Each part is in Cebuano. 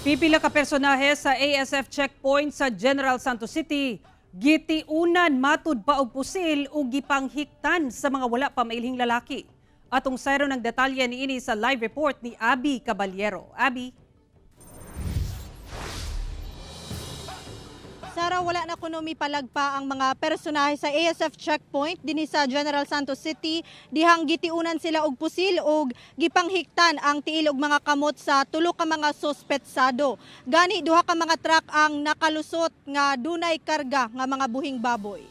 Pipila ka personahe sa ASF checkpoint sa General Santos City gitiunan matud pa og pusil ug gipanghiktan sa mga wala pa mailhing lalaki. Atong sayro ng detalye niini sa live report ni Abby Caballero. Abby? Sara, wala na kuno mipalagpa ang mga personahe sa ASF checkpoint dinhi sa General Santos City dihang gitiunan sila og pusil og gipanghiktan ang tiil og mga kamot sa tulo ka mga suspetsado. Gani duha ka mga truck ang nakalusot nga dunay karga nga mga buhing baboy.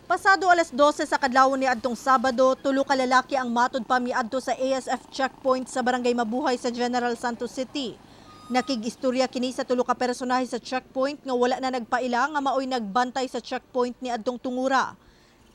Pasado alas 12 sa kadlawon ni adtong Sabado, tulo ka lalaki ang matud pa miadto sa ASF checkpoint sa Barangay Mabuhay sa General Santos City. Nakig-istorya kini sa tulo ka personahe sa checkpoint nga wala na nagpaila nga maoy nagbantay sa checkpoint ni adtong tungura.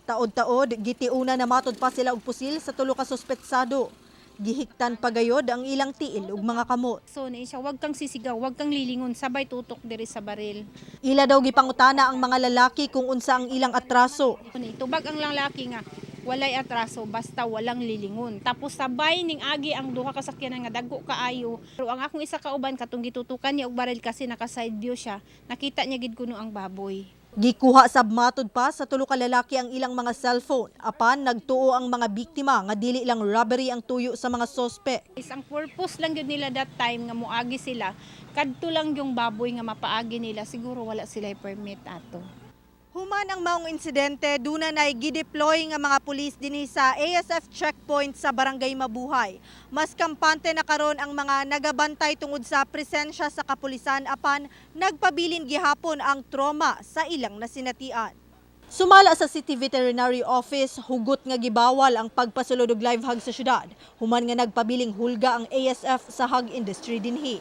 Taod-taod, gitiuna na matod pa sila og pusil sa tulo ka suspetsado. Gihiktan pagayod ang ilang tiil ug mga kamot. So ni siya, wag kang sisigaw, wag kang lilingon, sabay tutok diri sa baril. Ila daw gipangutana ang mga lalaki kung unsa ang ilang atraso. Ni tubag ang lalaki nga walay atraso basta walang lilingon. Tapos sabay ning agi ang duha ka sakyanan nga dagko kaayo. Pero ang akong isa ka uban katong gitutukan niya og baril kasi naka side view siya. Nakita niya gid kuno ang baboy. Gikuha sab matud pa sa tulo ka lalaki ang ilang mga cellphone apan nagtuo ang mga biktima nga dili lang robbery ang tuyo sa mga sospek. Is ang purpose lang gyud nila that time nga moagi sila, kadto lang yung baboy nga mapaagi nila, siguro wala sila permit ato. Human ang maong insidente, duna nay gideploy nga mga pulis dinhi sa ASF checkpoint sa Barangay Mabuhay. Mas kampante na karon ang mga nagabantay tungod sa presensya sa kapulisan apan nagpabilin gihapon ang trauma sa ilang nasinatian. Sumala sa City Veterinary Office, hugot nga gibawal ang pagpasulod og live hog sa syudad. Human nga nagpabiling hulga ang ASF sa hog industry dinhi.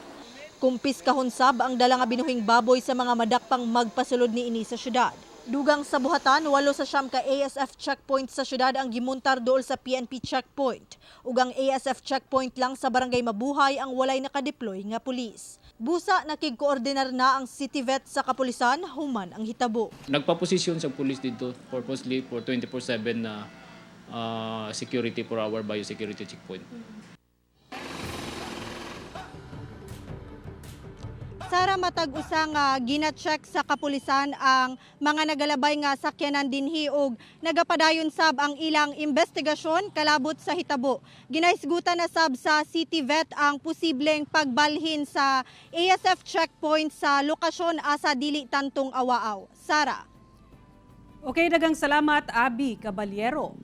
Kumpis kahon sab ang dala nga binuhing baboy sa mga madakpang magpasulod niini sa syudad. Dugang sa buhatan, 8 sa 9 ka ASF checkpoint sa syudad ang gimuntar dool sa PNP checkpoint. Ug ang ASF checkpoint lang sa Barangay Mabuhay ang walay nakadeploy nga pulis. Busa nakigkoordinar na ang City Vet sa kapulisan human ang hitabo. Nagpaposisyon sa police dito purposely for 24/7 na security for our biosecurity checkpoint. Sara, matag usa nga gina-check sa kapulisan ang mga nagalabay nga sakyanan dinhi og nagapadayon sab ang ilang investigasyon kalabot sa hitabo. Ginahisgutan na sab sa City Vet ang posibleng pagbalhin sa ASF checkpoint sa lokasyon asa dili tantong awaaw. Sara. Okay, dagang salamat, Abby Caballero.